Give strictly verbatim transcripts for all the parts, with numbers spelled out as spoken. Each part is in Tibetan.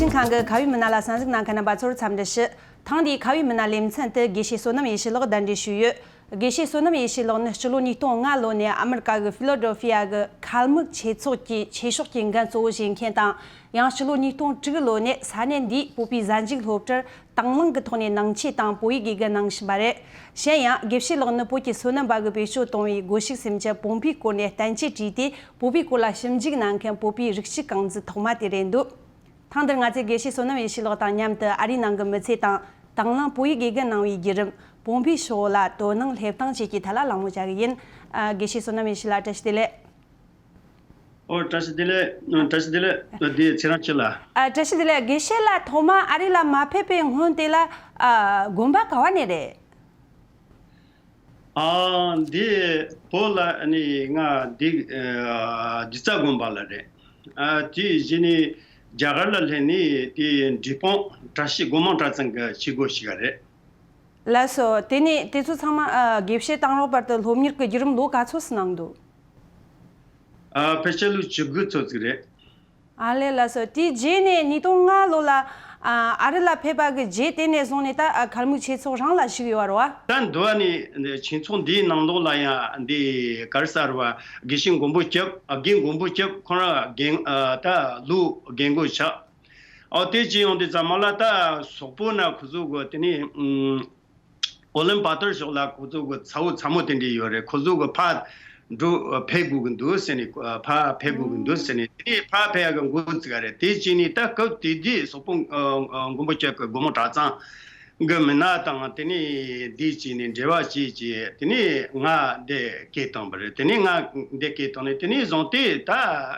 ཁང་གི་ཁ་བའི་མི་སྣ་ལ་གསན་གཟིགས་གནང་མཁན་རྣམ་པ་ཚོར་འཚམས་འདྲི་ཞུ། ཐེངས་འདིའི་ཁ་བའི་མི་སྣ་ལེ་ཚན་དུ་དགེ་བཤེས་བསོད་ནམས་ཡེ་ཤེས་ལགས་གདན་འདྲེན་ཞུས་ཡོད། དགེ་བཤེས་བསོད་ནམས་ཡེ་ཤེས་ལགས་ནི་སྤྱི་ལོ་ཉིས་སྟོང་ལྔ་ལོ་ནས་ཨ་མི་རི་ཀ་གི་ཕི་ལ་ཌེལ་ཕི་ཡ་གི་ཁལ་མིག་ཆོས་ཚོགས་ཀྱི་ཆོས་ཕྱོགས་ཀྱི་འགན་གཙོ་བོ་བཞེས་མཁན་དང་། ཡང་སྤྱི་ལོ་ཉིས་སྟོང་དྲུག་ལོ་ནས་ས་གནས་འདིའི་བོད་པའི་གཟའ་མཇུག་སློབ་གྲྭར་དང་བླངས་ཀྱི་ཐོག་ནས་ནང་ཆོས་དང་བོད་ཡིག་དགེ་རྒན་གནང་བཞིན་པ་རེད། གཞན་ཡང་དགེ་བཤེས་ལགས་ནི་བོད་ཀྱི་སོ་ནམ་པ་གི་བེད་སྤྱོད་གཏོང་བའི་སྒོ་ཕྱུགས་སེམས་ཅན་བོང་བུའི་སྐོར་ནས་བསྟན་བཅོས་བྲིས་ཏེ། བོད་པའི་སྐོར་ལ་ཞིབ་འཇུག་གནང་མཁན་བོད་པའི་རིགས་གཅིག་རྐང་འཛིན་ཐོག་མ་དེ་རེད་འདུག་ཐེངས་འདིར་ང་ཚོས་དགེ་བཤེས་བསོད་ནམས་ཡེ་ཤེས་ལགས་དང་མཉམ་དུ་ཨ་རིའི་ནང་གི་མི་ཚེ་དང་། དང་བླངས་བོད་ཡིག་དགེ་རྒན་གནང་བའི་བརྒྱུད་རིམ། བོང་བུའི་ཕྱོགས་ལ་དོ་སྣང་སླེབས་སྟངས་བཅས་ཀྱི་ཐད་ལ་གླེང་མོལ་བྱ་གི་ཡིན། ཨ། དགེ་བཤེས་བསོད་ནམས་ཡེ་ཤེས་ལགས་བཀྲ་ཤིས་བདེ་ལེགས། ཨོ། བཀྲ་ཤིས་བདེ་ལེགས། བཀྲ་ཤིས་བདེ་ལེགས། འདི་ཚེ་རིང་ཁྱེད་ལ། ཨ། བཀྲ་ཤིས་བདེ་ལེགས། དགེ་བཤེས་ལགས་ཐོག་མ་ཨ་རི་ལ་མ་ཕེབས་པའི་སྔོན་དེ་ལ། ཨ། དགོན་པ་ག་བ་ནས་རེད། ཨ། འདི་བོད་ལ་ནི་ང་འདི་ཨ་རྡུལ་རྩ་དགོན་པ་ལ་རེད། ཨ། དེ་གཞི་ནས་རྒྱ་གར་ལ་སླེབས་ནས་དེ་འབྲས་སྤུངས་བཀྲ་ཤིས་སྒོ་མང་གྲྭ་ཚང་གི་ཆོས་སྒོ་ཞུགས་པ་རེད། ལགས་སོ། དེ་ནས་དེ་ཚོ་ཚང་མ་ཨ་དགེ་བཤེས་དེང་རབས་བར་དུ་སློབ་གཉེར་གྱི་བརྒྱུད་རིམ་ལོ་ག་ཚོད་ཙམ་གནང་འདུག་ཨ། ཕལ་ཆེར་ལོ་བཅུ་དགུ་ཙམ་ཅིག་རེད། ཨ་ལས། ལགས་སོ། དེའི་རྗེས་ནས་ཉིས་སྟོང་ལྔ་ལོ་ལ་ཨ་ཨ་རི་ལ་ཕེབས་པ་གི་རྗེས་དེ་ནས་བཟུང་ནས་ད་ཨ་ཁལ་མིག་ཆོས་ཚོགས་རང་ལ་ཞུགས་ཡོད་རེད་བ། ད་འདི་བ་ནས་ཆོས་ཚོགས་འདིའི་ནང་ལོགས་ལ་ཡང་འདི་ག་རེ་ཟེར་བ། དགེ་བཤེས་མགོན་པོ་སྐྱབས། ཨ། རྒན་མགོན་པོ་སྐྱབས་ཁོ་རང་རྒན། ཨ། ད་ལོ་རྒན་རྒོན་ཆགས། ཨོ། དེ་བྱས་ཡོང་དུས་ཙམ་པ་ལ་ད་སོག་པོ་ན་ཁོ་ཚོ་གི་དེ་ནས་ཨུམ། ཨོ་ལིམ་པ་ཏར་ཕྱོགས་ལ་ཁོ་ཚོ་གི་ཚ་བོ་ཚ་མོ་དེ་འདྲས་ཡོད་རེད། ཁོ་ཚོ་གི་ཕར་འགྲོ་ཕེབས་དགོས་ཀྱི་འདུག་ཟེར་ནས། ཕར་ཕེབས་དགོས་ཀྱི་འདུག་ཟེར་ནས། དེ་ནས་ཕར་ཕེབས་ཡག་གི་འགོ་བཙུགས་པ་རེད། དེ་བྱས་ནས་ད་སྐབས་དེ་དུས་སོག་པོ་ཨ་མགོན་པོ་སྐྱབས་ཀྱི་སྒོ་མང་གྲྭ་ཚང་གི་མི་སྣ་དང་། དེ་ནས་འདི་བྱས་ནས་འབྲེལ་བ་བྱས་བྱས། དེ་ནས་ང་འདི་སྐད་བཏང་པ་རེད། དེ་ནས་ང་འདི་སྐད་བཏང་ནས། དེ་ནས་བཟུང་སྟེ་ད་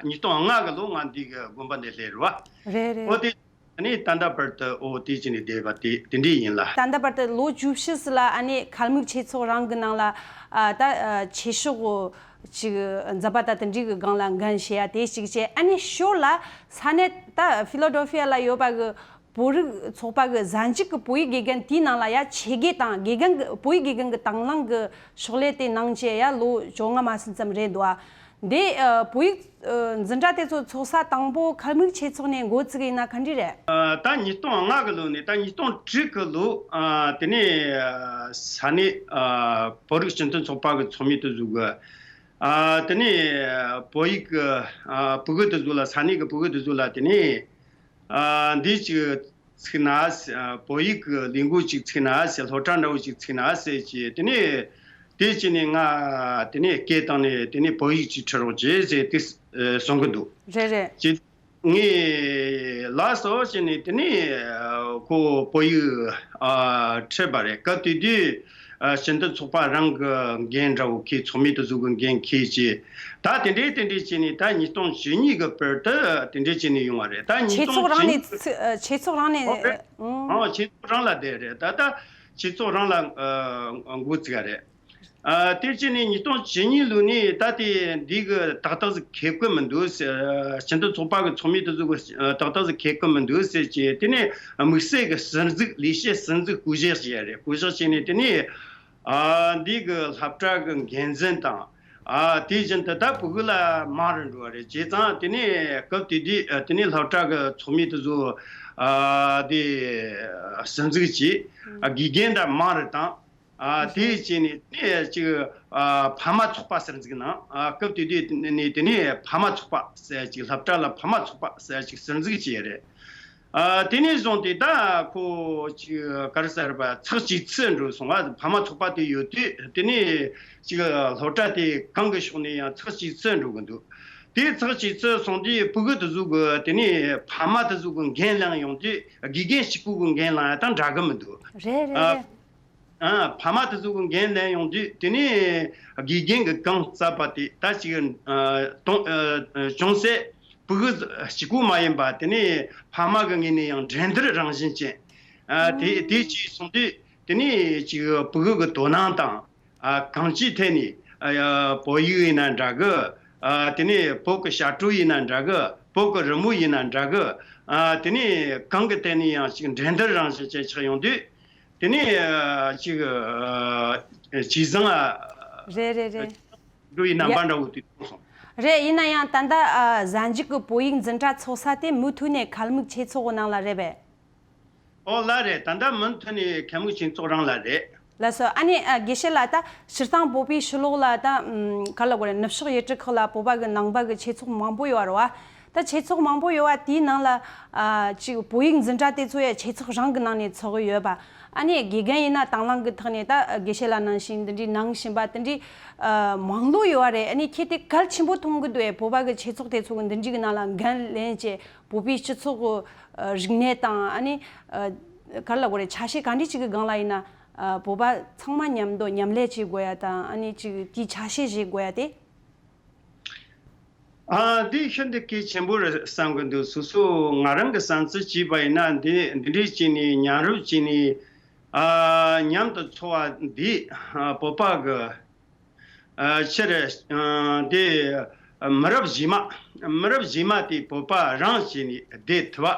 ཉིས་སྟོང་ལྔ་གི་ལོ་ང་འདི་གི་དགོན་པ་འདི་སླེབས་རེད་བ། རེད་རེད། ཨོ། དེ་ཨ་ནི་ད་ལྟ་བར་དུ། ཨོ། དེ་བྱས་ནས་བསྡད་པ་དེ་དེ་འདྲས་ཡིན་ལ། ད་ལྟ་བར་དུ་ལོ་བཅུ་བཞི་ཙམ་ལ་ཨ་ནི་ཁལ་མིག་ཆོས་ཚོགས་རང་གི་ནང་ལ་ཨ་ད་ཨ་ཆོས་ཕྱོགས་ཅིག་མཛད་པ་དང་དེ་འདྲའི་གི་སྒང་ལ་འགན་བཞེས་ཡ་དེ་གཅིག་བྱས། ཨ་ནི་ཞོར་ལ་ས་གནས་ད་ཕི་ལ་ཌེལ་ཕི་ཡ་ལ་ཡོད་པ་གི་བོད་རིགས་ཚོགས་པ་གི་གཟའ་མཇུག་གི་བོད་ཡིག་དགེ་རྒན་དེའི་ནང་ལ་ཡ་ཆོས་དགེ་དང་དགེ་རྒན་གི་བོད་ཡིག་དགེ་རྒན་གི་དང་བླངས་གི་ཕྱག་ལས་དེ་གནང་བྱས་ཡ་ལོ་བཅོ་ལྔ་མ་ཟིན་ཙམ་རེད་འདུག་ཨ། འདི་ཨ་བོད་ཡིག་ཨ་འཛིན་གྲྭ་དེ་ཚོ་ཚོགས་ས་དང་པོ་ཁལ་མིག་ཆོས་ཚོགས་ནས་འགོ་བཙུགས་ཡིན་ན་ག་འདྲ་རེད། ཨ། ད་ཉིས་སྟོང་ལྔ་གི་ལོ་ནས། ད་ཉིས་སྟོང་དྲུག་གི་ལོ། ཨ། དེ་ནས་ཨ་ས་གནས་ཨ་བོད་རིགས་སྤྱི་མཐུན་ཚོགས་པ་གི་ཚོགས་མི་དེ་ཚོ་གི། ཨ། དེ་ནས་ཨ་བོད་ཡིག་གི་ཨ་ཕྲུ་གུ་དེ་ཚོ་ལ། ས་གནས་གི་ཕྲུ་གུ་དེ་ཚོ་ལ་དེ་ནས། ཨ། འདི་ཅིག་ཚུགས་ན་ཟེར། བོད་ཡིག་གི་ལས་འགུལ་ཅིག་ཚུགས་ན་ཟེར། སློབ་གྲྭ་འདྲ་བོ་ཅིག་ཚུགས་ན་ཟེར་གྱིས། དེ་ནས་དེ་བྱས་ནས་ང་དེ་ནས་སྐད་བཏང་ནས། དེ་ནས་བོད་ཡིག་ཅིག་ཁྲིད་རོགས་བྱེད་ཟེར་དེ་གསུང་གི་འདུག་རེད་རེད། ཅེས་ངས་ལགས་སོ་བྱས་ནས། དེ་ནས་ཁོ་བོད་ཡིག་ཨ་ཁྲིད་པ་རེད། སྐབས་དེ་དུས་ཨ་སྤྱི་མཐུན་ཚོགས་པ་རང་གི་འགན་འདྲ་བོ་འཁྱེར། ཚོགས་མི་དེ་ཚོ་གི་འགན་འཁྱེར་བྱས། ད་དེ་འདྲས་དེ་འདྲས་བྱས་ནས་ད་ཉིས་སྟོང་བཅུ་གཉིས་གི་བར་དུ་དེ་འདྲས་བྱས་ནས་ཡོང་བ་རེད། ད་ཉིས་སྟོང་བཅུ་གཉིས། ཆོས་ཚོགས་རང་ནས་ཚུ་ཨ་ཆོས་ཚོགས་རང་ནས། ཨོ། རེད། ཨང་། ཨང་། ཆོས་ཚོགས་རང་ལ་བསྡད་རེད། ད་ད་ཆོས་ཚོགས་རང་ལ་ཨ་འགོ་བཙུགས་པ་རེད། ཨ། དེ་བྱས་ནས་ཉིས་སྟོང་བཅུ་གཉིས་ལོ་ནས་ད་དེ་འདི་གི་ཏག་ཏག་ཟིག་ཁེབས་ཀི་མི་འདུག་ཟེར། སྤྱི་མཐུན་ཚོགས་པ་གི་ཚོགས་མི་དེ་ཚོ་གི་ཨ་ཏག་ཏག་ཟིག་ཁེབས་ཀི་མི་འདུག་ཟེར་གྱིས། དེ་ནས་དམིགས་བསལ་གི་ཟུར་འཛུགས། ལས་བྱེད་ཟུར་འཛུགས་བསྐོ་གཞག་བྱས་རེད། བསྐོ་གཞག་བྱས་ནས་དེ་ནས་ཨ་འདི་གི་སློབ་གྲྭ་གི་འགན་འཛིན་དང་། ཨ། དེ་བཞིན་དུ་ད་ཕྲུ་གུ་ལ་མང་རུ་འགྲོ་བ་རེད། བྱས་ཙང་དེ་ནས་སྐབས་དེ་དུས་ཨ་དེ་ནས་སློབ་གྲྭ་གི་ཚོགས་མི་དེ་ཚོ་ཨ་དེ་ཟུར་འཛུགས་བྱས། ཨ། དགེ་རྒན་འདྲ་མང་རུ་བཏང་། ཨ། དེ་བྱས་ནས་དེ་ནས་ཅིག་ཨ་ཕ་མ་ཚོགས་པ་ཟུར་འཛུགས་གནང་། ཨ། སྐབས་དེ་དུས་ནས་དེ་ནས་ཕ་མ་ཚོགས་པ་ཟེར་ཅིག་སློབ་གྲྭ་ལ་ཕ་མ་ཚོགས་པ་ཟེར་ཅིག་ཟུར་འཛུགས་བྱས་རེད། ཨ། དེ་ནས་བཟུང་སྟེ་ད་ཁོ་ཅིག་ག་རེ་ཟེར་བ། ཚེགས་གཅིག་ཙམ་འགྲོ་སོང་བ། ཕ་མ་ཚོགས་པ་དེ་ཡོད་དུས་དེ་ནས་ཅིག་སློབ་གྲྭ་དེ་གང་གི་ཕྱོགས་ནས་ཡང་ཚེགས་གཅིག་ཙམ་འགྲོ་གི་འདུག་དེ་ཚེགས་གཅིག་ཙམ་སོང་དུས་ཕྲུ་གུ་དེ་ཚོ་གི་དེ་ནས་ཕ་མ་དེ་ཚོ་གི་འགན་བླངས་ཡོང་དུས་དགེ་རྒན་གཅིག་པུ་གི་འགན་བླངས་ཡ་དང་འདྲ་གི་མི་འདུག་རེད་རེད་ཨ། རེད། ཨ། ཕ་མ་དེ་ཚོ་གི་འགན་ལེན་ཡོང་དུས་དེ་ནས་དགེ་རྒན་གྱི་གང་བསླབས་པ་དེ་ད་ཅིག་ཨ་གཏོང་ཨ་ཨ་ཅུང་ཟད་ཕྲུ་གུ་གཅིག་པུ་མ་ཡིན་པ། དེ་ནས་ཕ་མ་གི་ངོས་ནས་ཡང་འགྲན་བསྡུར་རང་བཞིན་ཅན། ཨ། དེ་དེ་ཅིག་སོང་དུས་དེ་ནས་ཅིག་ཕྲུ་གུ་གི་དོ་སྣང་དང་། ཨ། གང་ཅིའི་ཐད་ནས་ཨ་བོད་ཡིག་ཡིན་ན་འདྲ་གི། ཨ། དེ་ནས་བོད་ཀྱི་ཞབས་བྲོ་ཡིན་ན་འདྲ་གི། བོད་ཀྱི་རི་མོ་ཡིན་ན་འདྲ་གི། ཨ། དེ་ནས་གང་གི་ཐད་ནས་ཡང་ཅིག་འགྲན་བསྡུར་རང་བཞིན་ཅན་ཆགས་ཡོང་དུས། དེ་ནས་ཨ་ཅིག་ཨ་ཇེ་བཟང་ཨ་རེད་རེད་རེད། འགྲོ་བའི་རྣམ་ཡ། པ་འདྲ་བོ་དེ་མཐོང་སོང་། རེད། ཡིན་ན་ཡང་ད་ལྟ་ཨ་གཟའ་མཇུག་གི་བོད་ཡིག་འཛིན་གྲྭ་ཚོགས་ས་དེ་མུ་མཐུད་ནས་ཁལ་མུག་ཆོས་ཚོགས་ཀྱི་ནང་ལ་རེད་པས། ཨོ་ལ་རེད། ད་ལྟ་མུ་མཐུད་ནས་ཁལ་མུག་ཆོས་ཚོགས་རང་ལ་རེད། ལགས་སོ། ཨ་ནི་ཨ་དགེ་བཤེས་ལགས། ད་སྤྱིར་བཏང་བོད་པའི་ཕྱི་ལོགས་ལ་ད་ཨམ་ག་ལ་གོ་རེད། ནུབ་ཕྱོགས་ཡུལ་གྲུ་ཁག་ལ་བོད་པ་གི་ནང་པ་གི་ཆོས་ཚོགས་མང་པོ་ཡོད་རེད་བ། ད་ཆོས་ཚོགས་མང་པོ་ཡོད་བ་དེའི་ནང་ལ་ཨ་ཅིག་བོད་ཡིག་འཛིན་གྲྭ་དེ་ཚོ་ཡ་ཆོས་ཚོགས་རང་གི་ནང་ནས་ཚོགས་གི་ཡོད་པ། ཨ་ནི་དགེ་རྒན་ཡིན་ན་དང་བླངས་ཀྱི་ཐོག་ནས་ད་དགེ་བཤེས་ལགས་ནང་བཞིན་འདི་འདྲའི་གནང་བཞིན་པ་དེ་འདྲའི་ཨ་མང་ལོས་ཡོད་བ་རེད། ཨ་ནི་ཁྱེད་དེ་གལ་ཆེན་པོ་མཐོང་གི་འདུག་ཨེ། བོད་པ་གི་ཆོས་ཚོགས་དེ་ཚོ་གི་འདི་འདྲའི་གི་ནང་ལ་འགན་ལེན་བྱས། བོད་པའི་སྤྱི་ཚོགས་ཀྱི་ཨ་རིག་གནས་དང་། ཨ་ནི་ཨ་ག་རེ་ལབ་དགོས་རེད། ཆ་ཤས་ག་འདྲ་ཅིག་གི་སྒང་ལ་ཡིན་ན་ཨ་བོད་པ་ཚང་མ་མཉམ་དུ་མཉམ་ལས་བྱེད་དགོས་ཡ་དང་། ཨ་ནི་ཅིག་དེའི་ཆ་ཤས་བཞེས་དགོས་ཡ་དེ། ཨ་འདི་ཤིན་ཏུ་གལ་ཆེན་པོ་རེད་བསམ་གི་འདུག་སོ་སོ་ང་རང་གི་བསམ་ཚུལ་བྱས་པ་ཡིན་ན། འདི་འདི་འདྲའི་བྱས་ནས་མཉམ་རུབ་བྱས་ནས་ཨ་མཉམ་དུ་འཚོ་བ་འདི་ཨ་བོད་པ་གི་ཨ་ཕྱིར་ཨ་དེ་མི་རབས་རྗེས་མ། མི་རབས་རྗེས་མ་དེ་བོད་པ་རང་བྱས་ནས་བསྡད་ཐུབ་པ།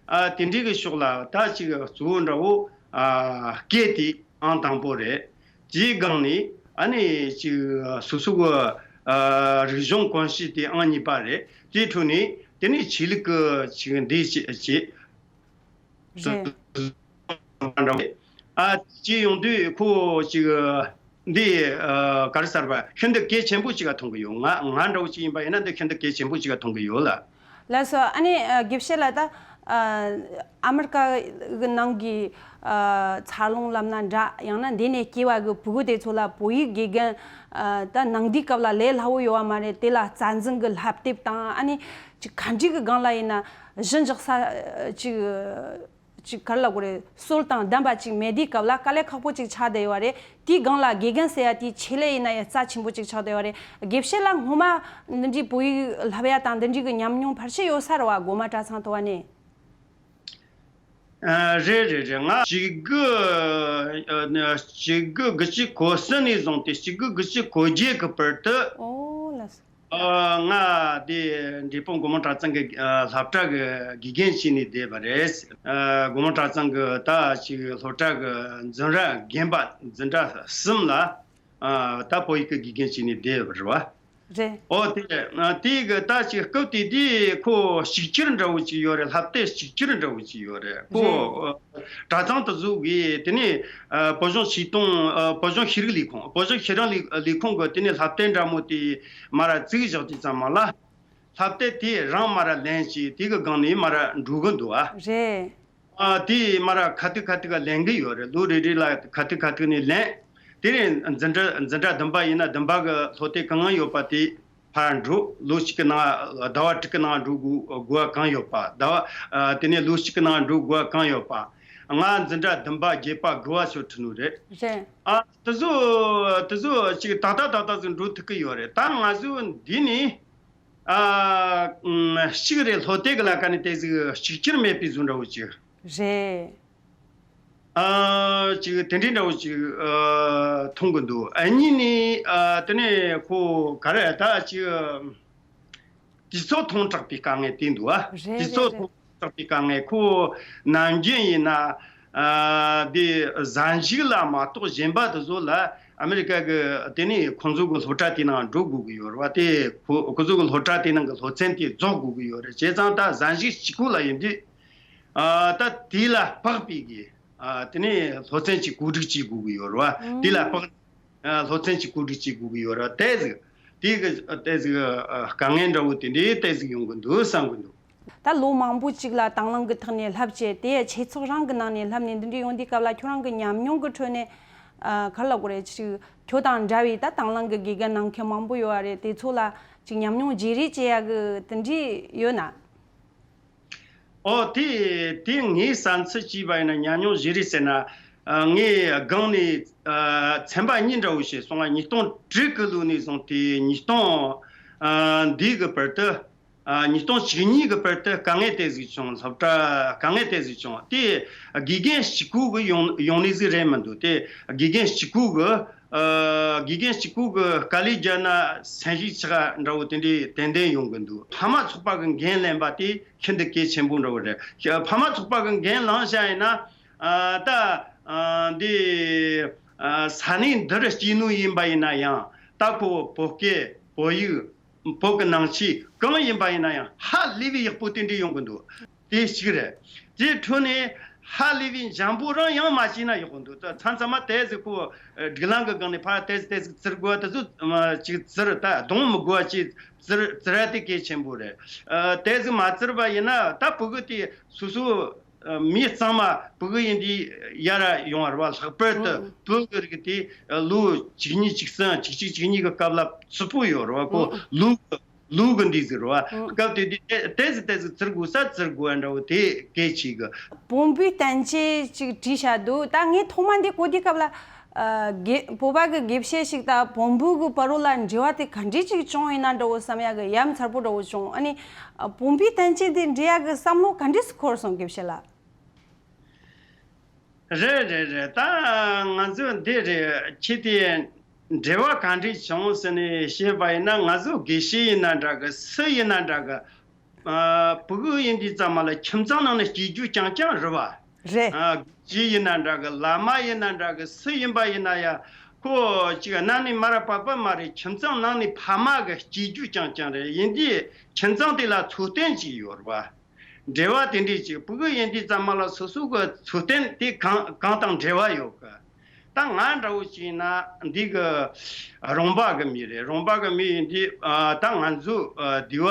ཨ་དེ་འདྲའི་གི་ཕྱོགས་ལ་ད་ཅིག་གཙོ་བོ་འདྲ་བོ་ཨ་སྐད་དེ་ཨང་དང་པོ་རེད། དེའི་སྒང་ནས་ཨ་ནི་ཅིག་སོ་སོ་གི་ཨ་རིག་གཞུང་གོམས་གཤིས་དེ་ཨང་གཉིས་པ་རེད། དེའི་ཁྲོད་ནས་དེ་ནས་ཆོས་ལུགས་ཀྱི་ཅིག་འདི་བྱེད་བྱེད། རེད། ཨ་ཅི་ཡོང་དུས་ཁོ་ཅིག་འདི་ཨ་ག་རེ་ཟེར་བ་ཤིན་ཏུ་གལ་ཆེན་པོ་ཅིག་ག་མཐོང་གི་ཡོད། ང་ང་འདྲ་བོ་ཅིག་ཡིན་པ་ཡིན་ན་འདི་ཤིན་ཏུ་གལ་ཆེན་པོ་ཅིག་ག་མཐོང་གི་ཡོད་ལ། ལགས་སོ། ཨ་ནི་ཨ་དགེ་བཤེས་ལགས། ད་ཨ་ཨ་མི་རི་ཀ་གི་ནང་གི་ཨ་འཚར་ལོངས་ལབ་ན་འདྲ། ཡང་ན་འདི་ནས་སྐྱེས་པ་གི་ཕྲུ་གུ་དེ་ཚོ་ལ་བོད་ཡིག་དགེ་རྒན་ཨ་ད་ནང་དུས་སྐབས་ལ་ལས་སླ་བོ་ཡོད་བ་མ་རེད། དེ་ལ་རྩ་འཛིན་གི་བསླབ་དེབ་དང་། ཨ་ནི་ཅིག་ག་འདྲའི་གི་སྒང་ལ་ཡིན་ན་གཞི་འཇགས་ས་ཅིག་ཅིག་ག་རེ་ལབ་དགོས་རེད། སྲོལ་དང་ལྡན་པ་ཅིག་མེད་དུས་སྐབས་ལ་དཀའ་ལས་ཁག་པོ་ཅིག་ཆགས་བསྡད་ཡོད་རེད། དེའི་སྒང་ལ་དགེ་རྒན་ཟེར་ཡ་དེའི་ཆེད་ལས་ཡིན་ན་ཡང་རྩ་ཆེན་པོ་ཅིག་ཆགས་བསྡད་ཡོད་རེད། དགེ་བཤེས་ལགས་སྔོན་མ་འདི་འདྲའི་བོད་ཡིག་བསླབ་ཡ་དང་འདི་འདྲའི་གི་ཉམས་མྱོང་ཕལ་ཆེར་ཡོད་ས་རེད་བ། འགོ་མ་གྲྭ་ཚང་ཐོག་ནས། ཨ་རེད་རེད་རེད། ང་གཅིག་དགུ་ཨ་གཅིག་དགུ་དགུ་བཅུ་གོ་གསུམ་ནས་བཟུང་སྟེ་གཅིག་དགུ་དགུ་བཅུ་གོ་བརྒྱད་གི་བར་དུ། ཨོ་ལགས་སོ། ཨ་ང་དེ་འབྲས་སྤུངས་སྒོ་མོ་གྲྭ་ཚང་གི་ཨ་སློབ་གྲྭ་གི་དགེ་རྒན་བྱས་ནས་བསྡད་པ་རེད། ཨ་སྒོ་མོ་གྲྭ་ཚང་གི་ད་ཅིག་སློབ་གྲྭ་གི་འཛིན་གྲྭ་རྒན་པ་འཛིན་གྲྭ་གསུམ་ལ་ཨ་ད་བོད་ཡིག་གི་དགེ་རྒན་བྱས་ནས་བསྡད་པ་རེད་བ། རེད། ཨོ་དེ་ཨ་དེ་གི་ད་ཅིག་སྐབས་དེ་དུས་ཁོ་གཅིག་གྱུར་འདྲ་བོ་ཅིག་ཡོད་རེད། བསླབ་དེབ་གཅིག་གྱུར་འདྲ་བོ་ཅིག་ཡོད་རེད། ཁོ་རེད། གྲྭ་ཚང་དེ་ཚོ་གིས་དེ་ནས་ཨ་བོད་གཞུང་ཆེ་མཐོང་ཨ་བོད་གཞུང་ཤེས་རིག་ལས་ཁུངས། བོད་གཞུང་ཤེས་རིག་ལས་ལས་ཁུངས་གིས་དེ་ནས་བསླབ་དེབ་འདྲ་མོ་དེ་མར་ར་བཙུགས་བཞག་དུས་ཙམ་པ་ལ། བསླབ་དེབ་དེ་རང་མར་ར་ལེན་བྱས། དེ་གི་སྒང་ནས་མར་ར་འགྲོ་གི་འདུག་ཨ། རེད། ཨ་དེ་མར་ར་ཁ་ཐུག་ཁ་ཐུག་ག་ལེན་གི་ཡོད་རེད། ལོ་རེ་རེ་ལ་ཁ་ཐུག་ཁ་ཐུག་ནས་ལེན། དེ་ནས་འཛིན་གྲྭ་འཛིན་གྲྭ་བདུན་པ་ཡིན་ན་བདུན་པ་གི་སློབ་དེབ་གང་ཡོད་པ་དེ་ཕར་འགྲོ། ལོ་གཅིག་གི་ནང་ཟླ་བ་དྲུག་གི་ནང་འགྲོ་དགོས་དགོས་པ་གང་ཡོད་པ། ཟླ་བ་ཨ་དེ་ནས་ལོ་གཅིག་གི་ནང་འགྲོ་དགོས་པ་གང་ཡོད་པ། ང་འཛིན་གྲྭ་བདུན་པ་བརྒྱད་པ་དགུ་པ་སོགས་ཁྲིད་ནོ་རེད། རེད། ཨ་དེ་ཚོ་དེ་ཚོ་ཅིག་ཏག་ཏག་ཏག་ཏག་ཟིག་འགྲོ་ཐུབ་ཀྱི་ཡོད་རེད། ད་ང་ཚོ་འདི་ནས་ཨ་ཨུམ་གཅིག་རེད། སློབ་དེབ་གི་ལ་ཁ་ནས་དེ་ཟིག་གཅིག་གྱུར་མེད་པའི་བཟོ་འདྲ་བོ་ཅིག་རེད། ཨ་ཅིག་དེ་འདྲའི་འདྲ་བོ་ཅིག་ཨ་མཐོང་གི་འདུག་ཨ་གཉིས་ནས་ཨ་དེ་ནས་ཁོ་ག་རེ་ད་ཅིག་དུས་ཚོད་ཐུང་དྲགས་པའི་དཀའ་ངལ་དེ་འདུག་ཨ། རེད་དུས་ཚོད་རེད་རེད། ཐུང་དྲགས་པའི་དཀའ་ངལ། ཁོ་ནམ་རྒྱུན་ཡིན་ན་ཨ་དེ་གཟའ་མཇུག་ལ་མ་གཏོགས་གཞན་པ་དེ་ཚོ་ལ་ཨ་མི་རི་ཀ་གི་དེ་ནས་ཁོང་ཚོ་གི་སློབ་གྲྭ་དེའི་ནང་འགྲོ་དགོས་ཀྱི་ཡོད་རེད་བ། དེ་ཁོ་ཁོང་ཚོ་གི་སློབ་གྲྭ་དེའི་ནང་གི་སློབ་ཚན་དེ་རྫོགས་དགོས་ཀྱི་ཡོད་རེད། བྱས་ཙང་ད་གཟའ་མཇུག་གཅིག་པོ་ལ་ཡིན་དུས་ཨ་ད་དེ་ལ་དཔག་པའི་གི་ཨ་དེ་ནས་སློབ་ཚན་གཅིག་གོ་སྒྲིག་བྱེད་དགོས་ཀྱི་ཡོད་རེད་བ། དེ་ལ་དཔག་ཨ་སློབ་ཚན་གཅིག་གོ་སྒྲིག་བྱེད་དགོས་ཀྱི་ཡོད་རེད་བ། དེ་ཟིག་དེ་གི་དེ་ཟིག་ཨ་དཀའ་ངལ་འདྲ་བོ་དེ་འདྲའི་དེ་ཟིག་ཡོང་གི་འདུག་བསམ་གི་འདུག་ད་ལོ་མང་པོ་ཅིག་ལ་དང་བླངས་ཀྱི་ཐོག་ནས་བསླབ་བྱས། དེ་ཡང་ཆོས་ཚོགས་རང་གི་ནང་ནས་བསླབ་ནས་འདི་འདྲ་ཡོང་དུས་སྐབས་ལ་ཁྱོད་རང་གི་ཉམས་མྱོང་གི་ཁྲོད་ནས་ཨ་ག་རེ་ལབ་དགོས་རེད། ཅིག་ཁྱོད་དང་འདྲ་བའི་ད་དང་བླངས་ཀྱི་དགེ་རྒན་གནང་མཁན་མང་པོ་ཡོད་པ་རེད། དེ་ཚོ་ལ་ཅིག་ཉམས་མྱོང་བརྗེ་རེས་བྱེད་ཡ་གི་དེ་འདྲ་ཡོད་ན། ཨོ་དེ་དེ་ངའི་བསམ་ཚུལ་བྱས་པ་ཡིན་ན་ཉམས་མྱོང་བརྗེ་རེས་ཟེར་ན། ཨ་ངས་སྒང་ནས་ཨ་ཚན་པ་གཉིས་འདྲ་བོ་ཞིག་སོང་ང་། ཉིས་སྟོང་དྲུག་གི་ལོ་ནས་བཟུང་སྟེ་ཉིས་སྟོང་ཨ་འདི་གི་བར་དུ། ཨ་ཉིས་སྟོང་བཅུ་གཉིས་གི་བར་དུ་དཀའ་ངལ་དེ་ཟིག་བྱུང་། སློབ་གྲྭ་དཀའ་ངལ་དེ་ཟིག་བྱུང་། དེ་དགེ་རྒན་གཅིག་པུ་གི་ཡོང་ཡོང་ནི་ཟིག་རེད་མི་འདུག་དེ་དགེ་རྒན་གཅིག་པུ་གི་ཨ་དགེ་རྒན་གཅིག་པུ་གི་དཀའ་ལས་བརྒྱབ་ན་སེམས་ཤུགས་ཆག་འདྲ་བོ་དེ་འདྲའི་ཏན་ཏན་ཡོང་གི་འདུག་ཕ་མ་ཚོགས་པ་གི་འགན་ལེན་པ་དེ་ཤིན་ཏུ་གལ་ཆེན་པོ་འདྲ་བོ་རེད། ཕ་མ་ཚོགས་པ་གི་འགན་བླངས་བཞག་ཡིན་ན། ཨ་ད་ཨ་འདི་ཨ་ས་གནས་འདིར་སྐྱེས་ནོ་ཡིན་པ་ཡིན་ན་ཡང་། ད་ཁོ་བོད་སྐད་བོད་ཡིག་བོད་ཀྱི་ནང་ཆོས་གང་ཡིན་པ་ཡིན་ན་ཡང་ཧ་ལས་པའི་ཡག་པོ་དེ་འདྲ་ཡོང་གི་འདུག་དེ་གཅིག་རེད། དེའི་ཁྲོད་ནས་ཧ་ལས་པའི་འཇམ་པོ་རང་ཡང་མ་བྱས་ན་ཡག་པོ་འདུག་ད་མཚམས་མཚམས་མ་དེ་ཟིག་ཁོ་སྒྲིག་ལམ་གྱི་སྒང་ནས་ཕར་དེ་ཟིག་དེ་ཟིག་བཙིར་དགོས་དེ་ཚོ་ཅིག་བཙིར། ད་གདོང་མི་དགོས་པ་ཅིག་བཙིར་བཙིར་ཡ་དེ་གལ་ཆེན་པོ་རེད། ཨ། དེ་ཟིག་མ་བཙིར་བ་ཡིན་ན་ད་ཕྲུ་གུ་དེ་སོ་སོ། ཨ། མི་གཙང་མ་ཕྲུ་གུ་ཡིན་དུས་ཡར་ཡོང་བ་རེད་བ། ལྷག་པར་དུ་ཨང་། བོད་ཀྱི་རིགས་དེ་ལོ་བཅུ་གཉིས་བཅུ་གསུམ་བཅུ་གཅིག་བཅུ་གཉིས་ཀྱི་སྐབས་ལ་རྩུབ་པོ་ཡོད་རེད་བ། ཁོ་ཨང་། ལུག་གི་ལུག་གི་འདི་ཟེར་བ། ཨང་། སྐབས་དེ་དུས་དེ་དེ་ཟིག་དེ་ཟིག་བཙིར་དགོས་ས་བཙིར་དགོས་འདྲ་བོ་དེ་གལ་ཆེ་གི། བོང་བུའི་བསྟན་བཅོས་ཅིག་བྲིས་བཞག་འདུག་ད་ངས་ཐོག་མ་འདི་གོ་དུས་སྐབས་ལ། ཨ། དགེ་བོད་པ་གི་དགེ་བཤེས་ཤིག་དང་བོང་བུ་གི་བར་རོ་ལ་འབྲེལ་བ་དེ་ག་འདྲས་ཅིག་བྱུང་ཡིན་ན་འདྲ་བོ་བསམ་ཡག་གི་ཡ་མཚར་པོ་འདྲ་བོ་བྱུང་། ཨ་ནི་ཨ། བོང་བུའི་བསྟན་བཅོས་དེ་འབྲི་ཡག་གི་བསམ་བློ་ག་འདྲས་སུ་འཁོར་སོང་དགེ་བཤེས་ལགས། རེད་རེད་རེད། ད་ང་ཚོས་འདི་རེད། ཁྱེད་དེ་འབྲེལ་བ་ག་འདྲས་བྱུང་ཟེར་ནས་བཤད་པ་ཡིན་ན། ང་ཚོ་དགེ་བཤེས་ཡིན་ན་འདྲ་གི། སུ་ཡིན་ན་འདྲ་གི། ཨ། ཕྲུ་གུ་ཡིན་དུས་ཙམ་མ་ལ་ཁྱིམ་ཚང་ནང་ནས་སྐྱེ་རྒྱུ་རྐྱང་རྐྱང་རེད་བ། རེད། ཨ། དགེ་བཤེས་ཡིན་ན་འདྲ་གི། བླ་མ་ཡིན་ན་འདྲ་གི། སུ་ཡིན་པ་ཡིན་ན་ཡང་ཁོ་ཅིག་གནའ་ནས་མར་བབས་པ་མ་རེད། ཁྱིམ་ཚང་ནང་ནས་ཕ་མ་གི་སྐྱེ་རྒྱུ་རྐྱང་རྐྱང་རེད། ཡིན་དུས་ཁྱིམ་ཚང་དེ་ལ་འཚོ་རྟེན་ཅིག་ཡོད་རེད་བ། འབྲེལ་བ་དེ་འདྲས་ཅིག་ཕྲུ་གུ་ཡིན་དུས་ཙམ་མ་ལ་སོ་སོ་གི་འཚོ་རྟེན་དེ་གང་གང་དང་འབྲེལ་བ་ཡོད་གི། ད་ང་འདྲ་བོ་ཅིག་ཡིན་ན་འདི་གི་རོང་པ་གི་མི་རེད། རོང་པ་གི་མི་ཡིན་དུས། ཨ། ད་ང་ཚོ་ཨ་སྡེ་བ་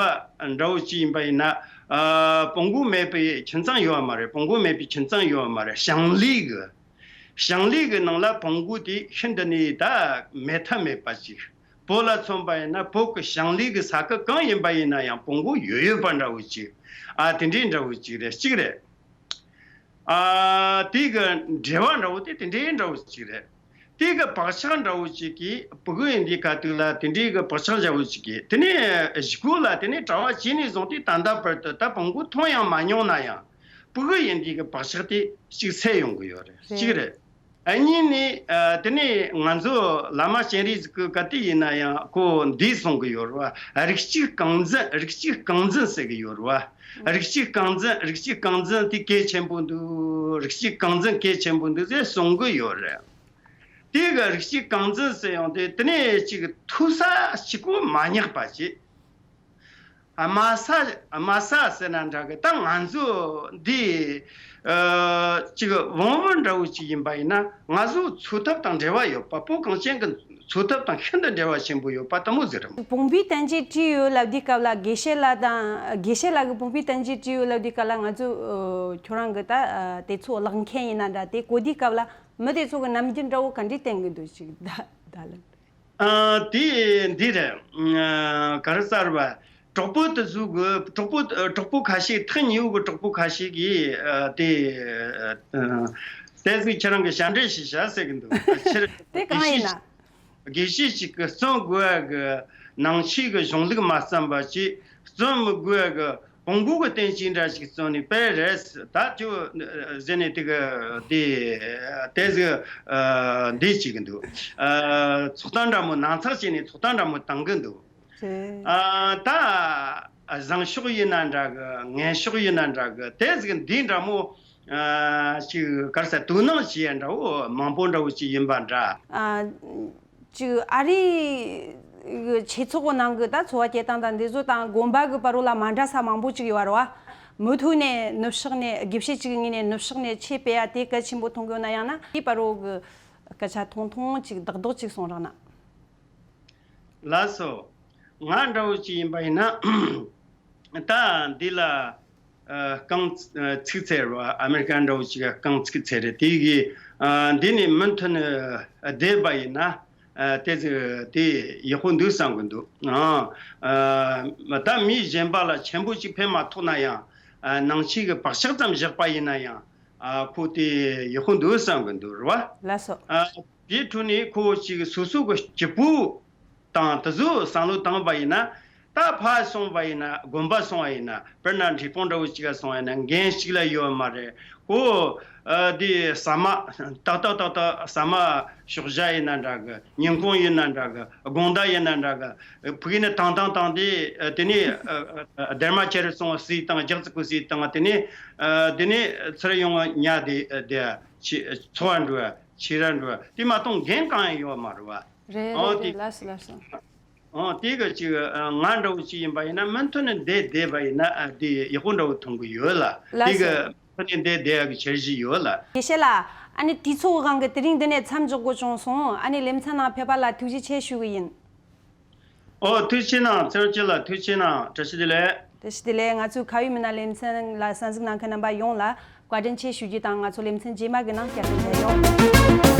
འདྲ་བོ་ཅིག་ཡིན་པ་ཡིན་ན། ཨ། བོང་གུ་མེད་པའི་ཁྱིམ་ཚང་ཡོད་མ་རེད། བོང་གུ་མེད་པའི་ཁྱིམ་ཚང་ཡོད་མ་རེད། ཞིང་ལས་གི། ཞིང་ལས་གི་ནང་ལ་བོང་གུ་དེ་ཤིན་ཏུ་ནས་ད་མེད་ཐབས་མེད་པ་ཅིག་བོད་ལ་མཚོན་པ་ཡིན་ན་བོད་ཀྱི་ཞིང་ལས་ཀྱི་ས་ཁུལ་གང་ཡིན་པ་ཡིན་ན་ཡང་བོང་གུ་ཡོད་ཡོད་པ་འདྲ་བོ་ཅིག་ཨ། དེ་འདྲའི་འདྲ་བོ་ཅིག་རེད། གཅིག་རེད། ཨ། དེ་གི་འབྲེལ་བ་འདྲ་བོ་དེ་དེ་འདྲའི་འདྲ་བོ་ཅིག་རེད། དེ་གི་བག་ཆགས་འདྲ་བོ་ཅིག་གིས་ཕྲུ་གུ་ཡིན་དུས་ག་དུས་ལ་དེ་འདྲའི་གི་བག་ཆགས་འདྲ་བོ་ཅིག་གིས་དེ་ནས་གཞུག་གུ་ལ་དེ་ནས་གྲྭ་པ་བྱས་ནས་བཟུང་སྟེ་ད་ལྟ་བར་དུ་ད་བོང་གུ་མཐོང་ཡང་མ་མྱོང་ན་ཡང་ཕྲུ་གུ་ཡིན་དུས་གི་བག་ཆགས་དེ་ཅིག་སད་ཡོང་གི་ཡོད་རེད། གཅིག་རེད། རེད། ཨ། གཉིས་ནི། ཨ། དེ་ནས་ང་ཚོ་བླ་མ་སྤྱན་རས་གཟིགས་ཀྱི་ག་དུས་ཡིན་ན་ཡང་ཁོ་འདི་གསུང་གི་ཡོད་རེད་བ། རིགས་གཅིག་རྐང་འཛིན། རིགས་གཅིག་རྐང་འཛིན་ཟེར་གི་ཡོད་རེད་བ། རིགས་གཅིག་རྐང་འཛིན། རིགས་གཅིག་རྐང་འཛིན་དེ་གལ་ཆེན་པོ་འདུག་རིགས་གཅིག་རྐང་འཛིན་གལ་ཆེན་པོ་འདུག་ཟེར་གསུང་གི་ཡོད་རེད། དེ་གི་རིགས་གཅིག་རྐང་འཛིན་ཟེར་ཡོང་དུས་དེ་ནས་ཅིག་ཐུག་ས་གཅིག་པོ་མ་རྙེད་པ་ཅིག་དམའ་ས་དམའ་ས་ཟེར་ན་འདྲ་གི། ད་ང་ཚོ་འདི་ཨ་ཅིག་བོང་བུ་འདྲ་བོ་ཅིག་ཡིན་པ་ཡིན་ན་ང་ཚོ་འཚོ་ཐབས་དང་འབྲེལ་བ་ཡོད་པ། བོད་གངས་ཅན་གྱི་འཚོ་ཐབས་དང་ཤིན་ཏུ་འབྲེལ་བ་ཆེན་པོ་ཡོད་པ་དེ་མོ་ཟེར། བོང་བུའི་བསྟན་བཅོས་བྲིས་ཡོད་ལབ་དུས་སྐབས་ལ། དགེ་བཤེས་ལགས་དང་། དགེ་བཤེས་ལགས་ཀྱིས་བོང་བུའི་བསྟན་བཅོས་བྲིས་ཡོད་ལབ་དུས་སྐབས་ལ། ང་ཚོ་ཨ་ཁྱོད་རང་གི་ད་ཨ་དེ་ཚོ་བཀླགས་མཁན་ཡིན་ན་འདྲ། དེ་གོ་དུས་སྐབས་ལ་མི་དེ་ཚོ་གི་རྣམ་འགྱུར་འདྲ་བོ་ག་འདྲས་བསྟན་གི་འདུག་ཅིག་ད་ད་ལན། ཨ། དེ་འདི་རེད། ཨ། ག་རེ་ཟེར་བ། གྲོགས་པོ་དེ་ཚོ་གི་གྲོགས་པོ། ཨ། གྲོགས་པོ་ཁ་ཤས། ཐག་ཉེ་བོ་གི་གྲོགས་པོ་ཁ་ཤས་ཀྱིས། ཨ། དེ། ཨ། དེ་ཚོ་ཁྱེད་རང་གི་ཞབས་འདྲེན་ཞིག་བྱ་ཟེར་གི་འདུག་ཕྱིར་དེ་གང་ཡིན་ན། དགེ་བཤེས་ཤིག་གིས་བརྩོན་དགོས་ཡ་གི་ནང་ཆོས་ཀྱི་གཞུང་ལུགས་མ་བརྩམས་པ་ཅིག་བརྩོན་མི་དགོས་ཡ་གི་བོང་གུ་གི་བསྟན་བཅོས་འདྲ་ཞིག་བརྩམས་ནས་དཔེ་རེད། ད་ཁྱོད་ཟེར་ནས་དེ་གི་དེ་དེ་ཟིག་ཨ་འདི་བྱེད་གི་འདུག་ཨ། ཚོགས་གཏམ་འདྲ་མོ་ནང་ཚགས་བྱས་ནས་ཚོགས་གཏམ་འདྲ་མོ་བཏང་གི་འདུག་རེད། ཨ། ད་བཟང་ཕྱོགས་ཡིན་ན་འདྲ་གི། ངན་ཕྱོགས་ཡིན་ན་འདྲ་གི། དེ་ཟིག་འདི་འདྲ་མོ། ཨ། ཅིག་ག་རེ་ཟེར། དོ་སྣང་བྱེད་ཡ་འདྲ་བོ་མང་པོ་འདྲ་བོ་ཅིག་ཡིན་པ་འདྲ། ཨ། ཅིག་ཨ་རིའི་ཆོས་ཚོགས་ཀྱི་ནང་གི་ད་འཚོ་བ་སྐྱེལ་སྟངས་དང་འདི་ཚོ་དང་དགོན་པ་གི་བར་རོ་ལ་མ་འདྲ་ས་མང་པོ་ཅིག་ཡོད་རེད་བ། མུ་མཐུད་ནས་ནུབ་ཕྱོགས་ནས། དགེ་བཤེས་ཅིག་གི་ངོས་ནས་ནུབ་ཕྱོགས་ནས་ཆོས་སྤེལ་ཡ་དེ་གལ་ཆེན་པོ་མཐོང་གི་ཡོད་ན། ཡང་ན་དེའི་བར་རོ་གི་སྐད་ཆ་ཐུང་ཐུང་ཅིག་རྡོག་རྡོག་ཅིག་གསུང་རོགས་གནང་། ལགས་སོ། ང་འདྲ་བོ་ཅིག་ཡིན་པ་ཡིན་ན། ད་འདི་ལ་ཨ་རྐང་ཚིག་ཚད་རེད་བ། ཨ་མེ་རི་ཀ་འདྲ་བོ་ཅིག་ག་རྐང་ཚིག་ཚད་རེད། དེ་གི་ཨ་འདི་ནས་མུ་མཐུད་ནས་བསྡད་པ་ཡིན་ན། ཨ་དེ་ཚོ་དེ་ཡག་པོ་འདུག་བསམ་གི་འདུག་ཨ་ཨ་ད་མི་གཞན་པ་ལ་ཆེན་པོ་ཅིག་ཕན་མ་ཐོགས་ན་ཡང་། ཨ་ནང་ཆོས་ཀྱི་བག་ཆགས་ཙམ་བཞག་པ་ཡིན་ན་ཡང་། ཨ་ཁོ་དེ་ཡག་པོ་འདུག་བསམ་གི་འདུག་རེད་བ། ལགས་སོ། ཨ་དེའི་འཕྲོ་ནས་ཁོ་ཅིག་སོ་སོ་གི་སྐྱིད་པོ་དང་དེ་ཚོ་བསམ་བློ་བཏང་བ་ཡིན་ན། ད་ཕར་སོང་བ་ཡིན་ན། དགོན་པ་སོང་བ་ཡིན་ན། དཔེར་ན་འབྲས་སྤུངས་འདྲ་བོ་ཅིག་ག་སོང་བ་ཡིན་ན་འགན་གཅིག་ལ་ཡོད་མ་རེད། ཁོ་ཨ་དེ་ཟ་མ་ཏག་ཏག་ཏག་ཏག་ཟ་མ་ཞོགས་ཇ་ཡིན་ན་འདྲ་གི། ཉིན་གུང་ཡིན་ན་འདྲ་གི། དགོང་དག་ཡིན་ན་འདྲ་གི། ཕ་གི་ནས་བཏང་བཏང་བཏང་དེ། ཨ་དེ་ནས་ཨ་ཨ་སྡེར་མ་ཁྱེར་སོང་བ་ཟོས་བཏང་། རྒྱགས་ཙི་ཀོ་ཟོས་བཏང་། དེ་ནས་ཨ་དེ་ནས་ཚུར་ཡོང་ཉལ་དེ་དེ་ཕྱི་འཚོ་བ་འགྲོ་བ། ཕྱི་ར་འགྲོ་བ། དེ་མ་གཏོགས་འགན་གང་ཡང་ཡོད་མ་རེད་བ། རེད་ཨོ་རེད་དེ། རེད། ལགས་སོ་ལགས་སོ། ཨོ་དེ་གི་ཅིག་ང་འདྲ་བོ་ཅིག་ཡིན་པ་ཡིན་ན་མུ་མཐུད་ནས་བསྡད་བསྡད་པ་ཡིན་ན་དེ་ཡག་པོ་འདྲ་བོ་མཐོང་གི་ཡོད་ལ། ལགས་དེ་གི་སོ། མུ་མཐུད་ནས་བསྡད་བསྡད་ཡག་གི་འཆར་གཞི་ཡོད་ལ། དགེ་བཤེས་ལགས། ཨ་ནི་དུས་ཚོད་དབང་གིས་དེ་རིང་འདི་ནས་མཚམས་འཇོག་དགོས་བྱུང་སོང་། ཨ་ནི་ལེ་ཚན་ནང་ཕེབས་པ་ལ་ཐུགས་རྗེ་ཆེ་ཞུ་གི་ཡིན། ཨོ་ཐུགས་རྗེ་གནང་། ཚེ་རིང་ལགས་ཐུགས་རྗེ་གནང་། བཀྲ་ཤིས་བདེ་ལེགས། བཀྲ་ཤིས་བདེ་ལེགས། ང་ཚོའི་ཁ་ཡོད་མི་སྣ་ལེ་ཚན་ལ་གསན་གཟིགས་གནང་མཁན་རྣམ་པ་ཡོངས་ལ་བཀའ་དྲིན་ཆེ་ཞུ་རྒྱུ་དང་། ང་ཚོ་ལེ་ཚན་རྗེས་མ་གི་ནང་བསྐྱར་དུ་མཇལ་ཡོང་།